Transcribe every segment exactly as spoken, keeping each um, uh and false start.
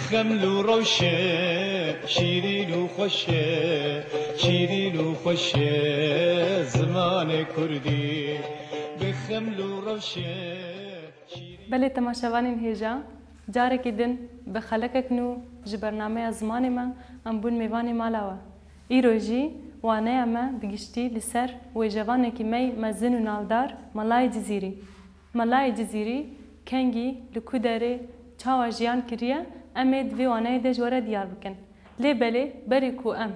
Xeml û rewşe, şîrîn û xweş e, şîrîn û xweş e zimanê kurdî. Bi xeml û rewşe, şîrîn Belê temaşevanên hêja, carekî din bi xelekek nû ji bernameya zimanê me em bûn mêvanê mala we. Îro jî waneya me bi giştî li ser wêjevanekî me yî mezin û navdar Melayê Cizîrî. Melayê Cizîrî kengî, li ku derê, çawa jiyan kiriye, em ê di vê waneyê de ji we re diyar bikin. Lê belê berî ku em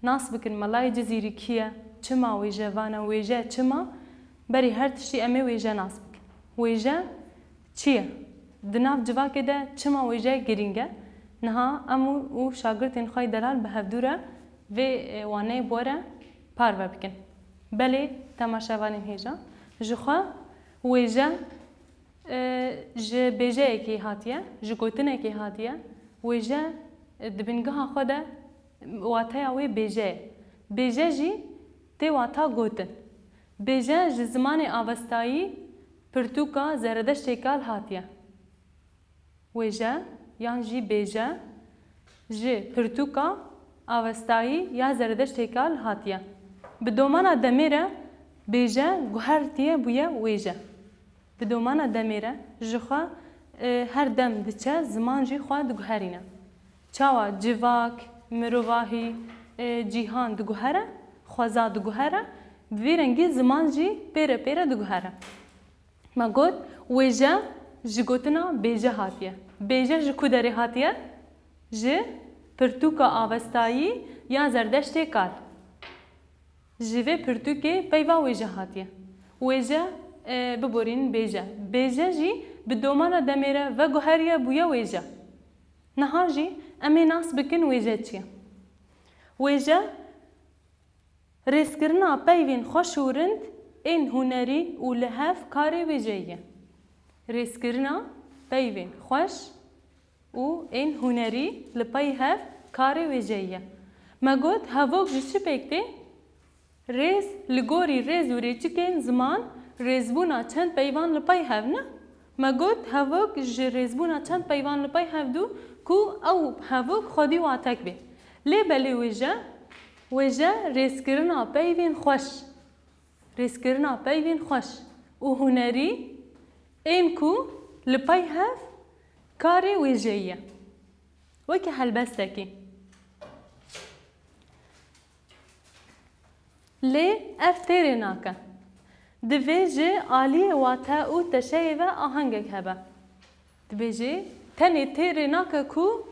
nas bikin Melayê Cizîrî kî ye, çima wêjevan e, wêje çima, berî her tiştî em ê wêje nas bikin. Wêje çi ye? Di nav civakê de çima wêje girîng e? Niha em û, û şagirtên xwe yê delal bi hevdû re vê, e, waneyê bi we re parve bikin. Belê temaşevanên hêja, ji xwe wêje, e, ji bêjeyekê hatiye, ji gotinekê hatiye. Wêje, e, di bingeha xwe de wateya wê bêje ye. Bêje jî tê wata gotin. Bêje ji zimanê Avestayî pirtûka Zeredeştê Kal hatiye. Wêje yan jî bêje ji pirtûka Avestayî ya Zeredeştê Kal hatiye. Bi domana demê re bêje guhertiye bûye wêje. Bi domana demê re ji xwe, e, her dem diçe ziman jî xwe diguherîne. Çawa civak, mirovahî, e, cîhan diguhere, xweza diguhere, bi vî rengî ziman jî pê re pê re diguhere. Me got, wêje ji gotina bêje hatiye. Bêje ji ku derê hatiye? Ji pirtûka Avestayî ya Zerdeştê Kal. Ji vê pirtûkê peyva wêje hatiye. Wêje, e, biborînin bêje. Bêje jî bi domana demê re veguheriye bûye wêje. Niha jî em ê nas bikin wêje çi ye. Wêje, rêzkirina peyvên xweş û rind ên hunerî û li hev karê wêjeyî ye. Rêzkirina peyvên xweş û ên hunerî li pey hev karê wêjeyî ye. Me got, hevok ji çi pêk tê? Rêz, li gorî rêz û rêçikên ziman, rêzbûna çend peyvan li pey hev ne? Me got, hevok ji rêzbûna çend peyvan li pey hev dû ku ew hevok xwedî watek bê. Lê belê wêje, wêje rêzkirina peyvên xweş, rêzkirina peyvên xweş û hunerî ên ku li pey hev karê wêjeyî ye. Weke helbestekî. Lê ev têrê nake. Divê ji aliyê wate û teşeyê ve ahengek hebe. Dibêjê, tenê têrê nake ku,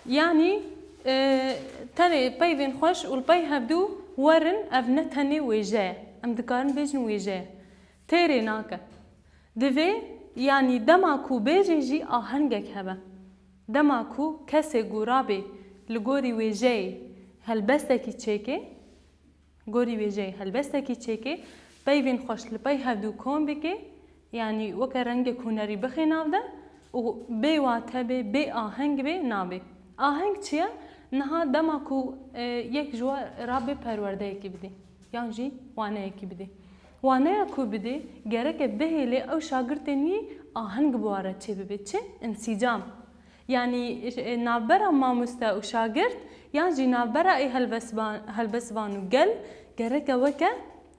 yanî, e, tenê peyvên xweş û li pey hevdû werin, ev ne tenê wêje ye. Em dikarin bêjin wêje ye. Têrê nake. Divê, yanî dema ku bêjê jî ahengek hebe. Dema ku kesê ku rabê li gorî wêjeyê helbestekî çêke, gorî wêjeyê helbestekî çêke, peyvên xweş li pey hevdû kom bike, yanî weke rengek hunerî bixê nav de û bê wate bê, bê aheng bê, nabe. Aheng çi ye? Niha dema ku, e, yek ji we rabê perwerdeyekî bidê, yan jî waneyekî bidê. Waneya ku bidê, gereke bihêlê ew şagirtên wî aheng bi wan re çêbibe. Çi? Însîcam. Yanî, e, navbera mamoste û şagirt, yan jî navbera ê helbesvan-, helbestvan û gel, gereke weke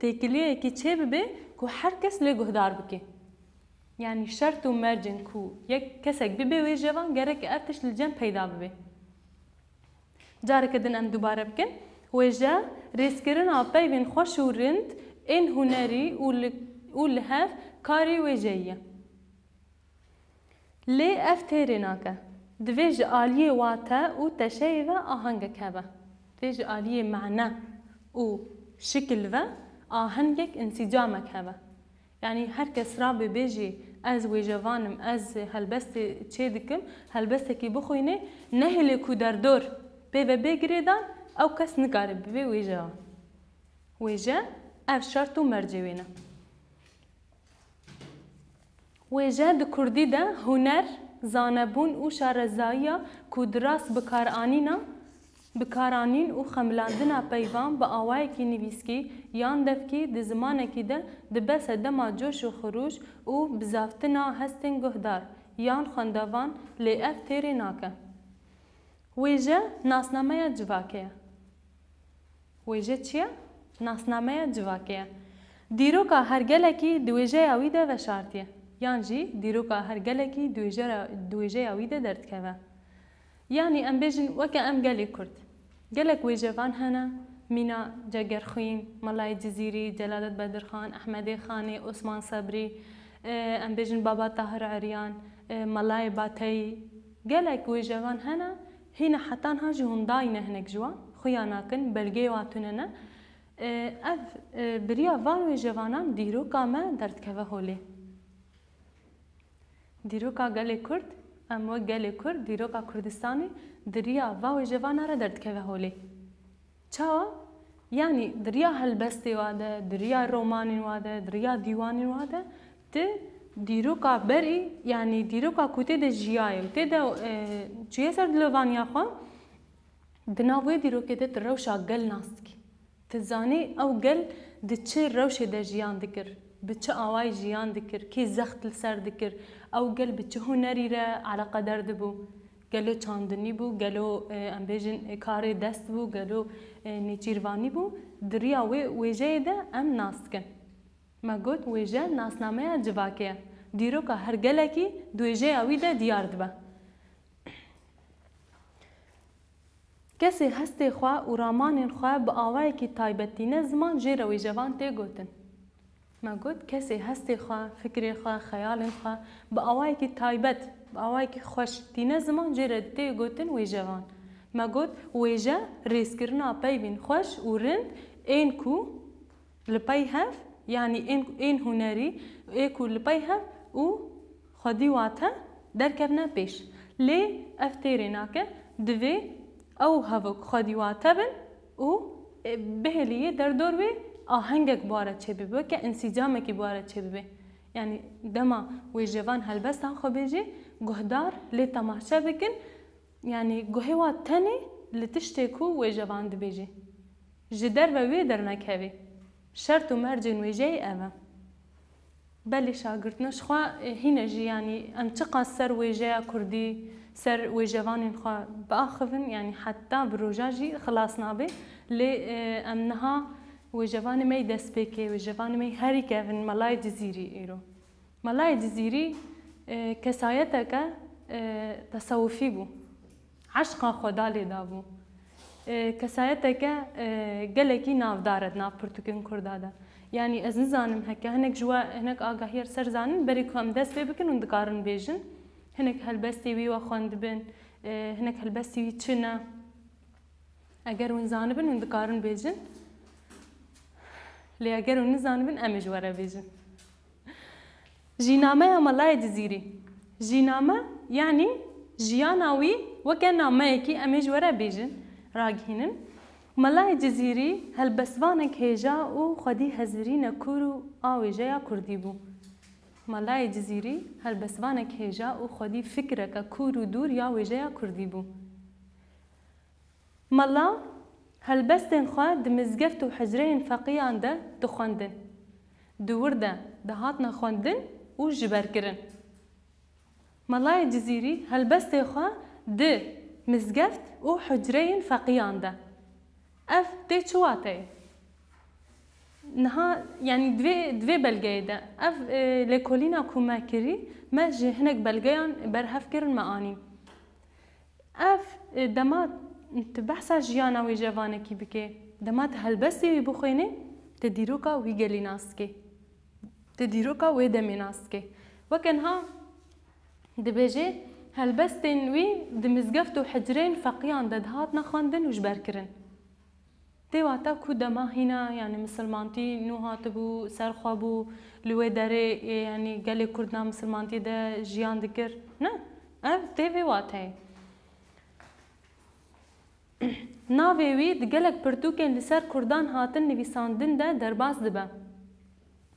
têkiliyekî çêbibe ku her kes lê guhdar bike. Yanî şert û mercên ku yek kesek bibe wêjevan, gereke ev tişt li cem peyda bibe. Careke din em dubare bikin. Wêje, rêzkirina peyvên xweş û rind ên hunerî û li, û li hev karê wêjeyî ye. Lê ev têrê nake. Divê ji aliyê wate û teşeyê ve ahengek hebe. Divê ji aliyê mane û şikil ve ahengek, însîcamek hebe. Yanî her kes rabe bêjê, ez wêjevan im, ez helbestê çê dikim, helbestekî bixwîne, nehêlê ku derdor pê ve bê girêdan, ew kes nikare bibe wêjevan. Wêje, ev şert û mercê wê ne. Wêje di kurdî de huner, zanebûn û şarezayiya ku di rast bikaranîna, bikaranîn û xemilandina peyvan bi awayekî nivîskî yan devkî di zimanekî de dibe sedema coş û xirûş û bizavtina hestên guhdar yan xwendevan, lê ev têrê nake. Wêje nasnameya civakê ye. Wêje çi ye? Nasnameya civakê ye. Dîroka her gelekî di wêjeya wî de veşartiye. Yan jî dîroka her gelekî di wêjera-, di wêjeya wî de derdikeve. Yanî em bêjin weke em gelê Kurd. Gelek wêjevan hene, mîna Cegerxwîn, Melayê Cizîrî, Celadet Bedirxan, Ehmedê Xanê, Osman Sebrî, e, em bêjin Baba Tahir Eryan, e, Melayê Bateyî. Gelek wêjevan hene, hîna heta niha jî hûn dayî ne hinek ji wan, xuya nakin, belgeyê wan tune ne. E, ev, e, bi riya van wêjevanan dîroka me derdikeve holê. Dîroka gelê Kurd, em wek gelê Kurd, dîroka Kurdistanê di riya va wêjevana re derdikeve holê. Çawa? Yanî di riya helbestê wa de, di riya romanên wa de, di riya dîwanên wa de, tu dîroka berî, yanî dîroka ku tê de jiyayê û tê de, e, çûye ser dilovaniya xwe, di nav wê dîrokê de tu rewşa gel nas dikî. Tu zanî ew gel di çi rewşê de jiyan dikir, bi çi awayî jiyan dikir, kê zext li ser dikir, ew gel bi çi hunerî re eleqedar dibû. Gelo çandinî bû, gelo, e, em bêjin, e, karê dest bû, gelo, e, nêçîrvanî bû. Di riya wê wêjeyê de em nas dikin. Me got, wêje nasnameya civakê ye. Dîroka her gelekî di wêjeya wî de diyar dibe. Kesê hestê xwe û ramanên xwe bi awayekî taybet tîne ziman jê re wêjevan tê gotin. Me got, kesê hestê xwe, fikrê xwe, xeyalên xwe bi awayekî taybet, bi awayekî xweş tîne ziman jê re tê gotin wêjevan. Me got, wêje rêzkirina peyvên xweş û rind ên ku li pey hev, yanî ên, ên hunerî ê ku li pey hev û xwedî wate derkevne pêş. Lê ev têrê nake, divê ew hevok xwedî wate bin û, e, bihêlî yê derdor wê ahengek bi wa re çêbibe, weke însîcamekî bi wa re çêbibe. Yanî dema wêjevan helbesta xwe bêjê, guhdar lê temaşe bikin, yanî guhê wa tenê li tiştê ku wêjevan dibêjê. Ji derve wê dernekevê. Şert û mercên wêjeyê ev e. Belê şagirtine ji xwe, e, hîne jî, yanî em çiqas ser wêjeya kurdî, ser wêjevanên xwe biaxivin, yanî heta bi roja jî xilas nabe. Lê, e, em niha wêjevanê me yê destpêkê, wêjevanê me yê herî kevin, Melayê Cizîrî îro. Melayê Cizîrî, e, kesayeteke, e, tesewufî bû. Eşqa Xweda lê dabû. E, kesayeteke, e, gelekî navdar e di nav pirtûkên Kurda de. Yanî ez nizanim heke hinek ji we hinek agahiyê li ser zanin, berî ku em dest pê bikin hûn dikarin bêjin. Hinek helbestê wî we xwendibin, e, hinek helbestê wî çi ne? Eger hûn zanibin, hûn dikarin bêjin. Lê eger hûn nizanibin, em ê ji we re bêjin. Jînameya Melayê Cizîrî. Jîname, yanî jiyana wî weke nameyekî em ê ji we re bêjin, ragihînin. Melayê Cizîrî helbestvanek hêja û xwedî hezirîne kûr û a wêjeya kurdî bû. Melayê Cizîrî helbestvanek hêja û xwedî fikreke kûr û dûr ya wêjeya kurdî bû. Mela helbestên xwe di mizgeft û hicreyên feqiyan de dixwendin. Di wir de dihatine xwendin û jiberkirin. Melayê Cizîrî helbestê xwe di mizgeft û hicreyên feqiyan de. Ev tê çi wateyê? Niha, yanî di vê, di vê belgeyê de ev, e, lêkolîna ku me kirî, me ji hinek belgeyan berhev kirin, me anîn. Ev, e, dema tu behsa jiyana wêjevanekî bikê, dema tu helbestê wî bixwînê, tu dîroka wî gelî nas dikê. Tu dîroka wê demê nas dikê. Weke niha dibêjê, helbestên wî di mizgeft û hicreyên feqiyan de dihatine xwendin û ji ber kirin. Tê wata ku dema hîna, yanî misilmantî nû hatibû, ser xwe bû, li wê derê, ê, yanî gelê Kurd nav misilmantiyê de jiyan dikir. Ne, ev tê vê wateyê. Navê wî di gelek pirtûkên li ser Kurdan hatin nivîsandin de derbas dibe.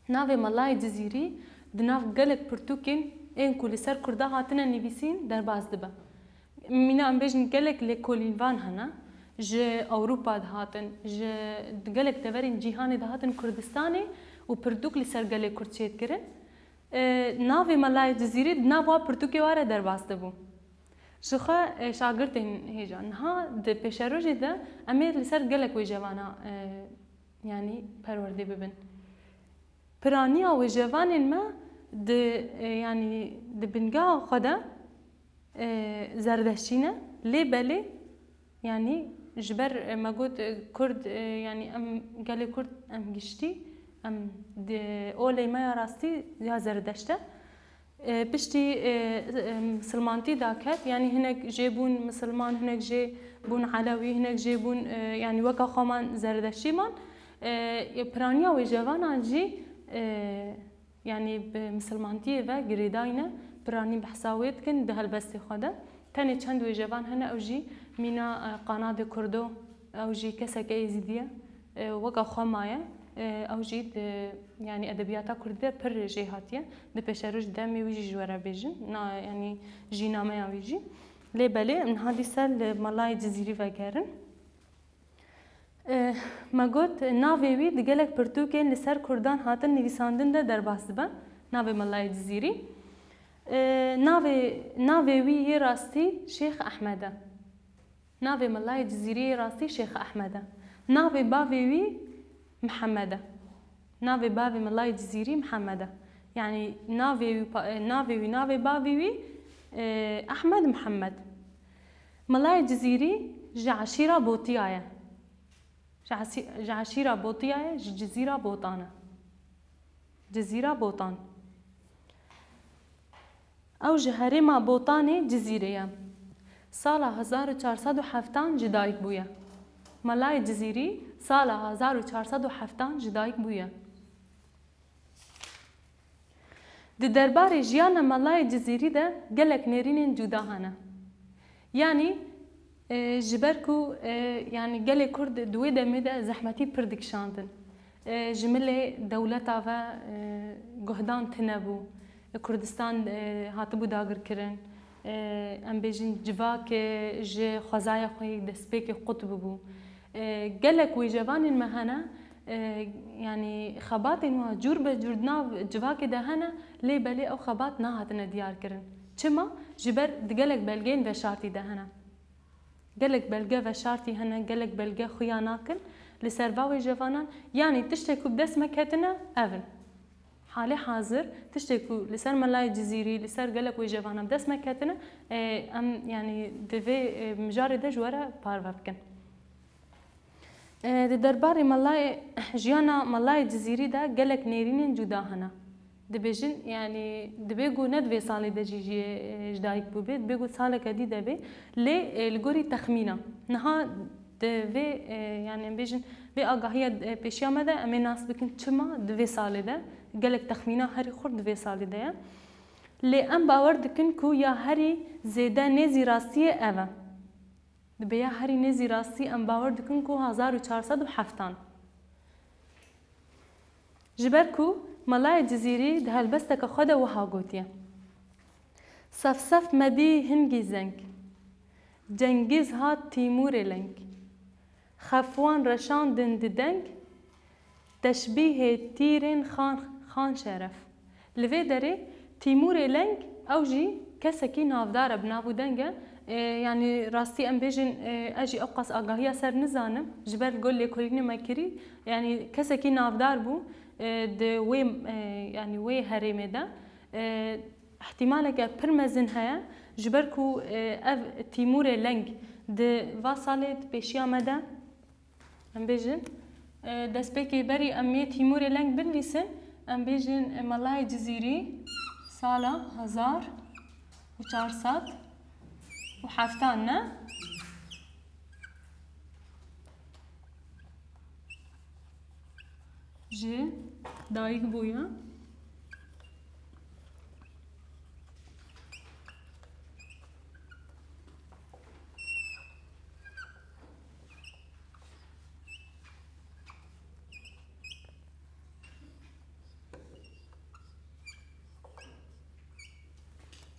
Navê Melayê Cizîrî di nav gelek pirtûkên ên ku li ser Kurda hatine nivîsîn derbas dibe. Mîna em bêjin gelek lêkolînvan hene, ji Ewropa dihatin, ji gelek deverên cîhanê dihatin Kurdistanê û pirtûk li ser gelê Kurd çêdikirin. E, navê Melayê Cizîrî di nav wa pirtûkê wa re derbas dibû. Ji xwe, e, şagirtên hêja. Niha di pêşerojê de em ê li ser gelek wêcevana, e, yanî perwerdê bibin. Piraniya wêcevanên me di, e, yanî di bingeha xwe de, e, zerdeştî ne. Lê belê, yanî ji ber, e, me got, e, Kurd, e, yanî em gelê Kurd em giştî, em di olê me ya rastî ya zerdeşt e. E, piştî, e, e, misilmantî daket, yanî hinek jê bûn misilman, hinek jê bûn elewî, hinek jê bûn, e, yanî weka xwe man zerdeştî man. E, piraniya wêcevanan jî, e, yanî bi misilmantiyê ve girêdayî ne, piranî behsa wê dikin di helbestê xwe de. Tenê çend wêcevan hene, ew jî mîna, e, qanadê Kurdo, ew jî keseke Êzîdî ye, e, weka xwe maye. E, ew jî di, yanî edebiyata Kurdî de pir jê hatiye. Di pêşeroj de em ê wî jî ji we re bêjin. Na, yanî jînameya wî jî. Lê belê em niha dîsa li Melayê Cizîrî vegerin. E, me got, navê wî di gelek pirtûkên li ser Kurdan hatin nivîsandin de derbas dibe. Navê Melayê Cizîrî. E, navê, navê wî yê rastî Şêx Ehmed e. Navê Melayê Cizîrî yê rastî Şêx Ehmed e. Navê bavê wî Mihemed e. Navê bavê Melayê Cizîrî Mihemed e. Yanî navê wî pa-, e, navê wî, navê bavê wî, e, Ehmed Mihemed. Melayê Cizîrî ji eşîra Botiya ye. Ji esî-, ji eşîra Botiya ye, ji Cizîra Botan e. Cizîra Botan. Ew ji herêma Botanê Cizîrê ye. Sala hezar û çar sed û heftan ji dayik bûye. Melayê Cizîrî sala hezar û çar sed û heftan ji dayik bûye. Di derbarê jiyana Melayê Cizîrî de gelek nêrînên cuda hene. Yanî, e, ji ber ku, e, yanî gelê Kurd di wê demê de zehmetî pir dikişandin. E, ji milê dewleta ve, e, guhdan tune bû. E, Kurdistan, e, hatibû dagirkirin. E, em bêjin civakê ji xwezaya xwe yê destpêkê qut bibû. E, gelek wêcevanên me hene, e, yanî xebatên wa cûr be cûr di nav civakê de hene, lê belê ew xebat nahatine diyar kirin. Çima? Ji ber di gelek belgeyên veşartî de hene. Gelek belge veşartî hene, gelek belge xuya nakin li ser va wêcevanan. Yanî tiştê ku bi dest me ketine, ev in. Halê hazir tiştê ku li ser Melayê Cizîrî, li ser gelek wêcevana bi dest me ketine, e, em, yanî di vê, e, mijarê de ji we re parve bikin. E, di derbarê Melayê, jiyana Melayê Cizîrî de gelek nêrînên cuda hene. Dibêjin, yanî, dibê ku ne di vê salê de jî jiyê, e, ji dayik bûbê, dibê ku saleke dî de bê. Lê, e, li gorî texmîna. Niha di vê, e, yanî, em bêjin, vê agahiya, e, pêşiya me de em ê nas bikin çima di vê salê de gelek texmîna herî xurt di vê salê de ye. Lê em bawer dikin ku ya herî zêde nêzî rastiyê ev e. Dibe ya herî nêzî rastî em bawer dikin ku hezar û çar sed û heftan. Ji ber ku Melayê Cizîrî di helbesteke xwe de wiha gotiye, Sef sef me dî hingî zeng, Cengîz hat Tîmûrê leng, Xefwan reşandin di deng, Teşbîhê tîrên Xan, Xan Şeref. Li vê derê Tîmûrê Leng, ew jî kesekî navdar e, bi nav û deng e. E, yanî rastî em bêjin, e, ez jî ewqas agahiya ser nizanim. Ji ber li gor lêkolînê me kirî, yanî kesekî navdar bû, e, di wê, e, yanî wê herêmê de. E, Îhtîmaleke pir mezin heye, ji ber ku, e, ev Tîmûrê Leng di va salê di pêşiya me de, em bêjin, e, destpêkê berî em yê Tîmûrê Leng binivîsin, em bêjin, e, Melayê Cizîrî sala hezar û çar sed û heftan ne? Ji dayik bûye.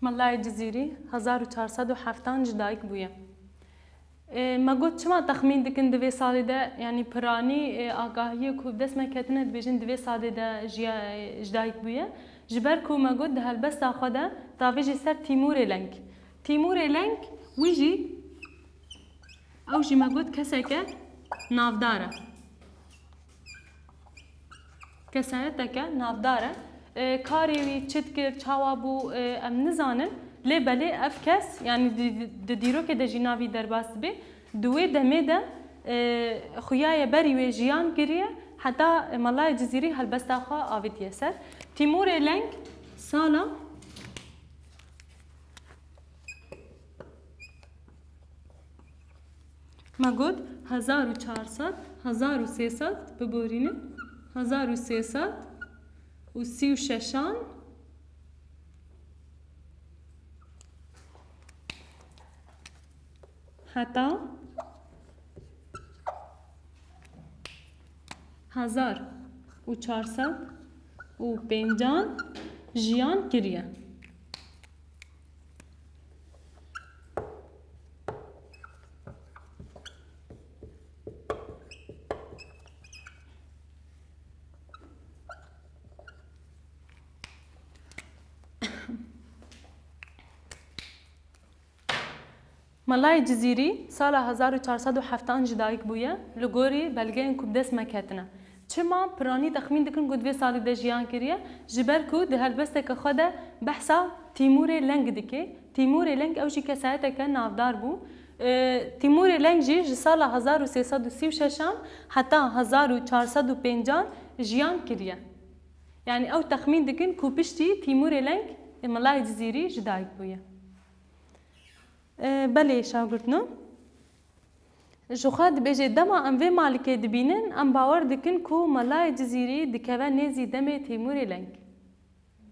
Melayê Cizîrî hezar û çar sed û heftan ji dayik bûye. E, me got, çima texmîn dikin di vê salê de, yanî piranî, e, agahiyê ku bi dest me ketine, dibêjin di vê salê de jiya, e, ji dayik bûye? Ji ber ku me got, di helbesta xwe de davêjê ser Tîmûrê Leng. Tîmûrê Leng, wî jî, ew jî me got keseke navdar e. Kesayeteke navdar e. E, karê wî çi dikir, çawa bû, e, em nizanin. Lê belê ev kes, yanî di, di, di dîrokê de jî navî derbas dibe. Di wê demê de, e, xuya ye berî wê jiyan kiriye, heta Melayê Cizîrî helbesta xwe avitiye ser. Tîmûrê Leng sala Me got hezar û çar sed, hezar û sê sed, biborînin, hezar û sê sed û sî û şeşan heta hezar û çar sed û pêncan jiyan kiriye. Melayê Cizîrî sala hezar û çar sed û heftan ji dayik bûye, li gorî belgeyên ku bi dest me ketine. Çima piranî texmîn dikin ku di vê salî de jiyan kiriye? Ji ber ku di helbesteke xwe de behsa Tîmûrê Leng dike. Tîmûrê Leng ew jî kesayeteke navdar bû. E, Tîmûrê Leng jî ji sala hezar û sê sed û sî û şeşan heta hezar û çar sed û pêncan jiyan kiriye. Yanî ew texmîn dikin ku piştî Tîmûrê Leng, e, Melayê Cizîrî ji dayik bûye. E, belê şagirtno. Ji xwe dibêje, dema em vê malikê dibînin, em bawer dikin ku Melayê Cizîrî dikeve nêzî demê Tîmûrê Leng.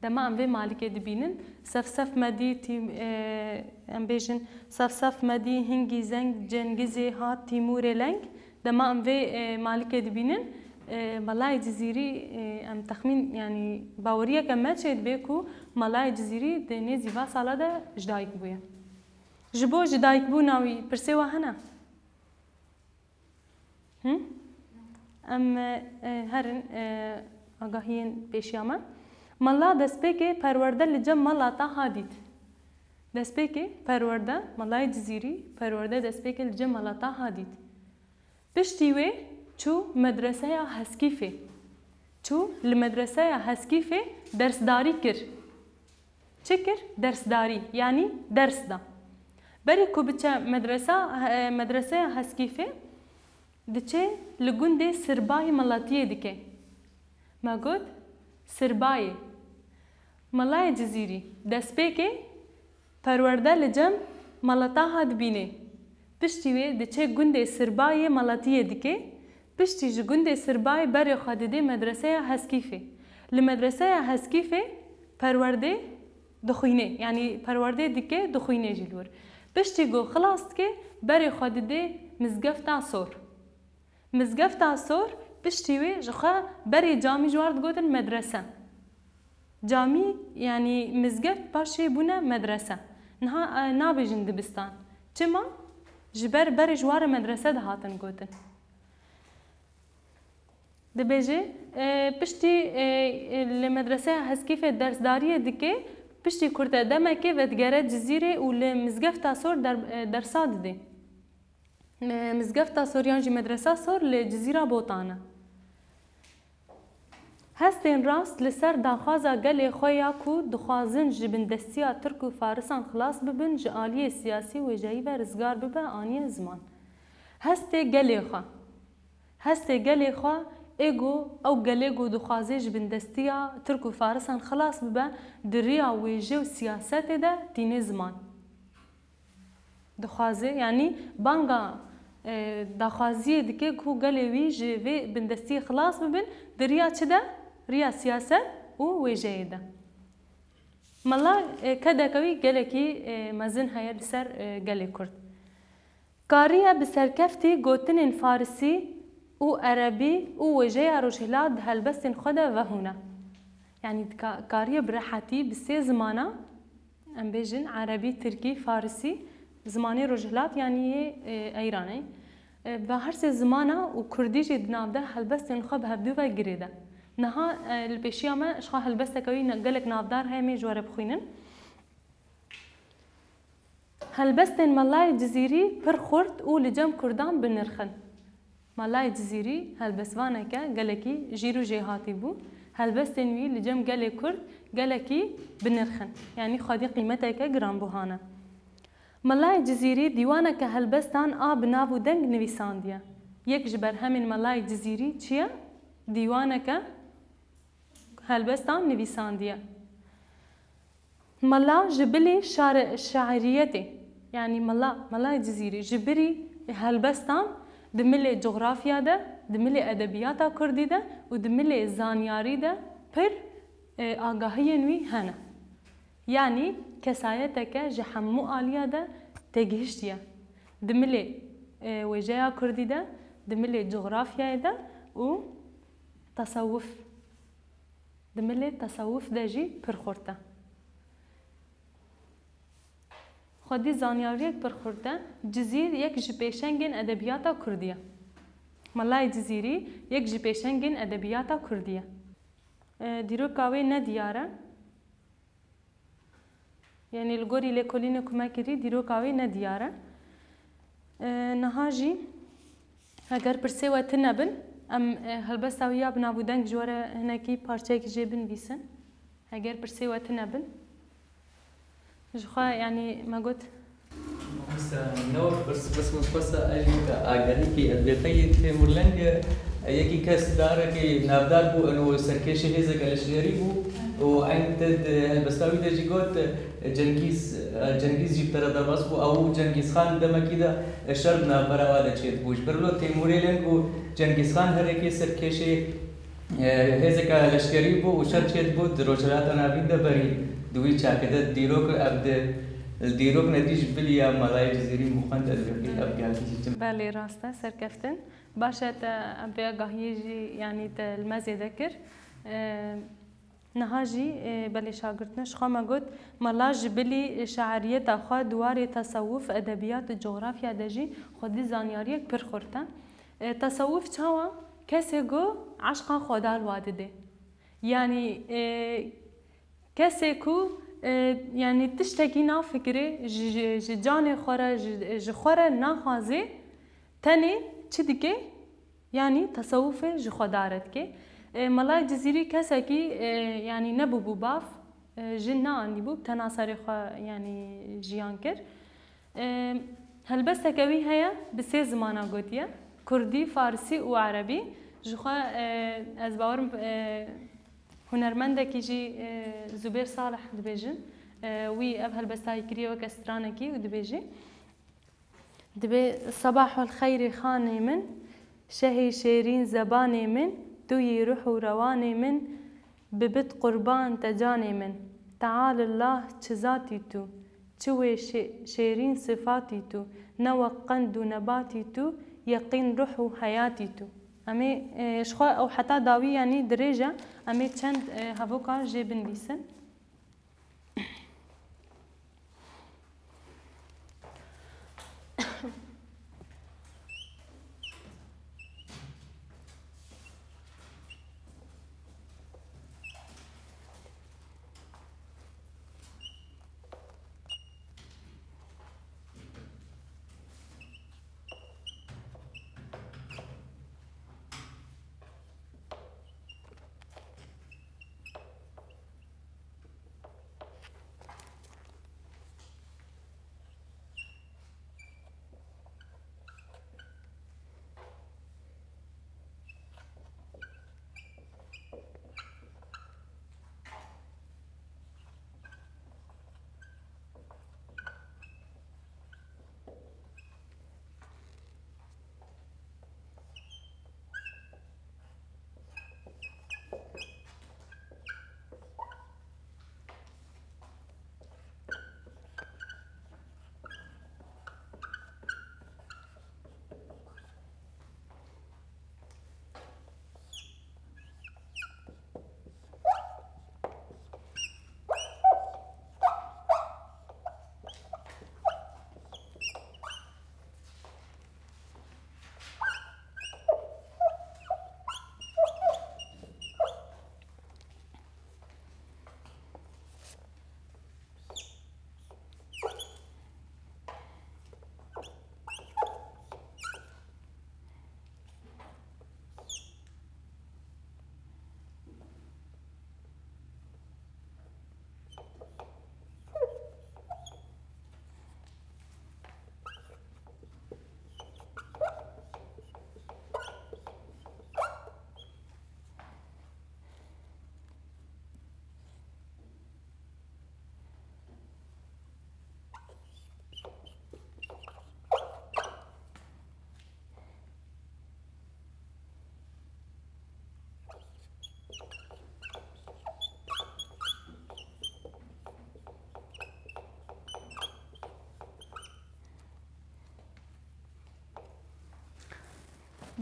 Dema em vê malikê dibînin, sef sef me dî Tîm-, e, em bêjin, sef sef me dî hingî zeng cengizê hat Tîmûrê Leng. Dema em vê, e, malikê dibînin, e, Melayê Cizîrî, e, em texmîn, yanî baweriyeke me çêdibe ku Melayê Cizîrî di nêzî va sala de ji dayik bûye. Ji bo ji dayikbûna wî pirsê we hene? Hı? Em, e, herin, e, agahiyên pêşiya me. Mela destpêkê perwerde li cem Mela Taha dît. Destpêkê perwerde, Melayê Cizîrî perwerde destpêkê li cem Mela Taha dît. Piştî wê çû medreseya Heskîfê. Çû li medreseya Heskîfê dersdarî kir. Çi kir? Dersdarî, yanî ders da. Berî ku biçe medresa, e, medreseya Heskîfê, diçe li gundê Sirbayê meletiyê dike. Me got, Sirbayê. Melayê Cizîrî, destpêkê perwerde li cem Mela Taha dibîne. Piştî wê diçe gundê Sirbayê meletiyê dike. Piştî ji gundê Sirbayê berê xwe didê medreseya Heskîfê. Li medreseya Heskîfê perwerdê dixwîne. Yanî perwerdê dike, dixwîne jî li wir. Piştî ku xilas dike, berê xwe didê Mizgefta Sor. Mizgefta Sor piştî wê ji xwe berê camî ji war digotin medrese. Camî, yanî mizgeft, paşê bûne medrese. Niha, e, nabêjin dibistan. Çima? Ji ber berê ji war re medrese dihatin gotin. Dibêje, e, piştî, e, e, li medreseya Heskîfê dersdariyê dike, piştî kurte demekê vedigere Cizîrê û li Mizgefta Sor der-, e, dersa dide. Me-, Mizgefta Sor yan jî Medresa Sor li Cizîra Botan e. Hestên rast li ser daxwaza gelê xwe ya ku dixwazin ji bindestiya Tirk û Farisan xilas bibin, ji aliyê siyasî û wêjeyî ve rizgar bibe, aniye ziman. Hestê gelê xwe. Hestê gelê xwe ê ku ew gelê ku dixwaze ji bindestiya Tirk û Farisan xilas bibe, di riya wêje û siyasetê de tîne ziman. Dixwaze, yanî banga, e, daxwaziyê dike ku gelê wî ji vê bindestiyê xilas bibin, di riya çi de? Riya siyaset û wêjeyê de. Mela, e, kedeke wî gelekî, e, mezin heye li ser, e, gelê Kurd. Kariye bi serkeftî gotinên farisî û erebî û wêjeya rojhilat di helbestên xwe de vehûne. Yanî dika-, kariye bi rehetî bi sê zimana, em bêjin erebî, tirkî, farisî, zimanê rojhilat, yanî yê, e, Eyranê. E, bi her sê zimana û kurdî jî di nav de helbestên xwe bi hevdû ve girêde. Niha, e, li pêşiya me ji xwe helbesteke wî ne-, gelek navdar heye, em ê ji we re bixwînin. Helbestên Melayê Cizîrî pir xurt û li cem Kurdan bi nirx in. Melayê Cizîrî helbestvaneke gelekî jîr û jêhatî bû. Helbestên wî li cem gelê Kurd gelekî bi nirx in. Yanî xwedî qîmeteke giranbuha ne. Melayê Cizîrî dîwaneke helbestan a bi nav û deng nivîsandiye. Yek ji berhemên Melayê Cizîrî çi ye? Dîwaneke helbestan nivîsandiye. Mela ji bilî şare-, şairiyetê, yanî mela, Melayê Cizîrî ji bilî helbestan di milê cografya de, di milê edebiyata kurdî de û di milê zanyarî de pir, e, agahiyên wî hene. Yanî kesayeteke ji hemû aliya de têgihiştiye. Di milê, e, wêjeya kurdî de, di milê cografyayê de û tesewuf, di milê tesewuf de jî pir xurt e. Xwedî zanyariyek pir xurt e. Cizîr yek ji pêşengên edebiyata kurdî ye. Melayê Cizîrî yek ji pêşengên edebiyata kurdî ye. E, dîroka wê ne diyar e. Yanî li gorî lêkolînê ku me kirî, dîroka wê ne diyar e. E, niha jî eger pirsê we tune bin, em, e, helbesta wî ya bi nav û deng ji we re hinekî parçeyekî jê binivîsin. Eger pirsê we tune bin. Ji xwe, yanî me got. Mamoste, ne wek pirs, bes min xwesta ez jî weke agahîkî ez bê xeyê Têmûrleng, e, yekî kes darekî navdar bû, eno serkêşê hêzeke leşkerî bû û eyn te di helbesta wî de jî got, e, Cengîz, e, Cengîz jî bi te re derbas bû, ew û Cengîz Xan demekî de, e, şer di navbera wa de çêdibû. Ji ber wilo Têmûrê Leng û Cengîz Xan her yekê serkêşê E, hêzeke leşkerî bû û şer çêdibû di Rojhilata Navîn de berî di wî çaxê de dîrok ev di, li dîrok nedî ji bilî ya Melayê Cizîrî min xwend ez vekî ev geltî jî tim. Belê, rast e, serkeftin. Baş e, te em vê agahiyê jî, yanî te li me zêde kir. E, niha jî, e, belê şagirtine ji xwe me got, Mela ji bilî şairiyeta xwe di warê tesewuf, edebiyat û cografya de jî xwedî zanyariyek pir xurt e. E, tesewuf çawa? Kesê ku eşqa Xweda li wa dide. Yanî, e, kesê ku, e, yanî tiştekî nafikire ji, ji, ji canê xwe re, ji, ji xwe re naxwaze, tenê çi dike? Yanî tesewufê ji Xweda re dike. E, Melayê Cizîrî kesekî, e, yanî nebûbû bav, e, jin neanîbû, bi tena serê xwe, yanî jiyan kir. Em, helbesteke wî heye, bi sê zimana gotiye, kurdî, farisî û erebî. Ji xwe, e, ez bawerim, e, hunermendekî jî, e, Zubêr Salih dibêjin. E, wî ev helbestayî kiriye weke stranekî û dibêjî. Dibê, Sebahul xeyrê xanê min, şehê şêrîn zebanê min, tu yî ruh û rewanê min, bibit qurban te canê min. Tealillah çi zatî tu, çi wê şê-, şêrîn sifatî tu, ne wek qend û nebatî tu, yeqîn ruh û heyatî tu. Em ê, e, ji xwe ew heta dawî, yanî dirêj e, em ê çend, e, hevoka jê binivîsin.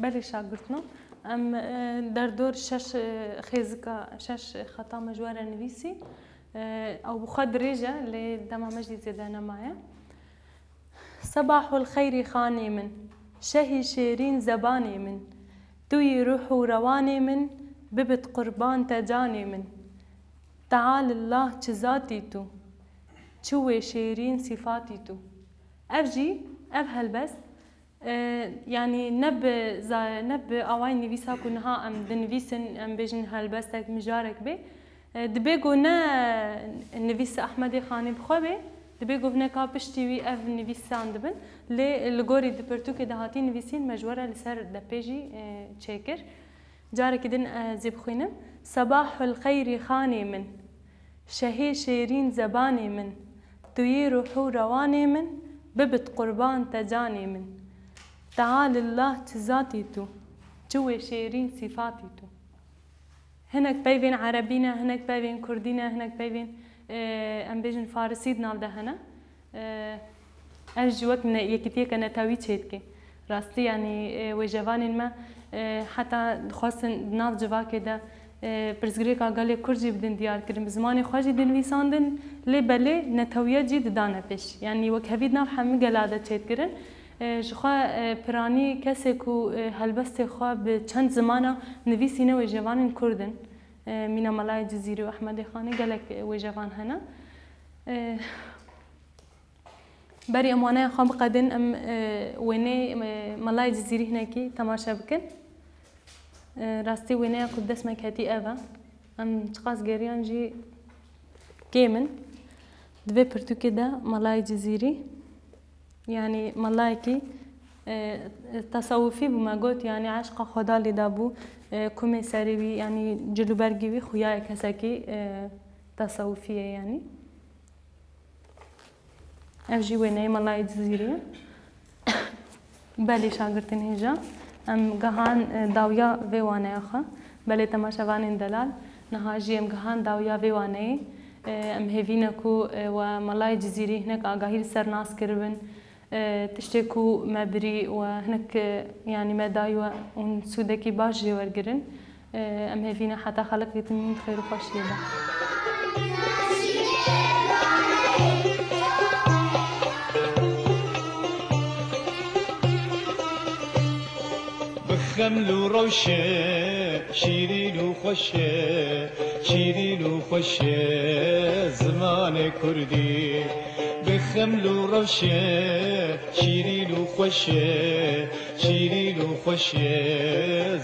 Belê şagirtno. Em, e, derdor şeş, e, xêzika, şeş xeta me ji we re nivîsî. E, ew bi xwe dirêj e, lê dema me jî zêde nemaye. Sebahul xeyrî xanê min, şehî şêrîn zebanê min, tu yî ruh û rewanê min, bibit qurban te canê min. Tealillah çi zatî tu, çi wê şêrîn sîfatî tu. Ev jî, ev helbest, e, yanî ne bi za-, ne bi awayî nivîsa ku niha em dinivîsin, em bêjin helbestek, mijarek bê. E, dibê ku ne nivîs Ehmedê Xanî bi xwe bê, dibê ku hineka piştî wî ev nivîsan dibin. Lê li gorî di pirtûkê de hatî nivîsîn, me ji we re li ser depê jî, e, çêkir. Carekî din ez ê bixwînim. Sebahul xeyrî xanê min, şehê şêrîn zebanê min, tu yî ruh û rewanê min, bibit qurban te canê min. Tealillah çi zatî tu, çi wê şêrîn sîfatî tu. Hinek peyvên erebî ne, hinek peyvên kurdî ne, hinek peyvên, e, em bêjin farisî di nav de hene. E, ev jî wek ne-, yekîtiyeke netewî çêdike. Rastî, yanî, e, wêjevanên me, e, heta dixwestin di nav civakê de, e, pirsgirêka gelê kurd jî bidin diyar kirin, bi zimanê xwe jî dinivîsandin, lê belê netewiya jî didane pêş. Yanî wekhevî di nav hemû gela de çêdikirin. E, ji xwe, e, piranî kesê ku, e, helbestê xwe bi çend zimana nivîsîne wêjevanên kurd in. E, mîna Melayê Cizîrî û Ehmedê Xanê gelek, e, wêjevan hene. E, Berî em waneya xwe biqedin, em, e, wêneyê, e, Melayê Cizîrî hinekî temaşe bikin. E, rastî wêneya ku bi dest me ketî ev e. Em çiqas geriyan jî kêm in. Di vê pirtûkê de Melayê Cizîrî, yanî melayekî, e, tesewifî bû, me got, yanî eşqa Xweda lê dabû, e, kumê serê wî, yanî cilûbergê wî xuya ye, kesekî, e, tesewifî ye, yanî. Ev jî wêneyê Melayê Cizîrî ye. Belê şagirtên hêja, em gihan, e, dawiya vê waneya xwe. Belê temaşevanên delal, niha jî em gihan dawiya vê waneyê. E, em hêvî ne ku, e, we Melayê Cizîrî hinek agahî li ser nas kiribin. E, tiştê ku me birî we hinek, e, yanî me dayî we hûn sûdekî baş jê wergirin. Em hêvî ne heta xelekê din xêr û xweşiyê be. Bi xeml û rewşe, şîrîn û xweşe, şîrîn û xweşe zimanê kurdî. Bi xeml û rewşe, şîrîn û xweşe, şîrîn û xweşe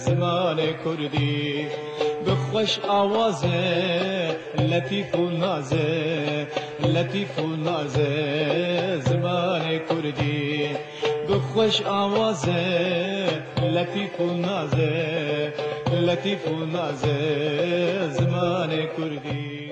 zimanê kurdî. Bi xweş awaze, letîf û naze, letîf û naze zimanê kurdî. Bi xweş awaze, letîf û naze, letîf û naze zimanê kurdî.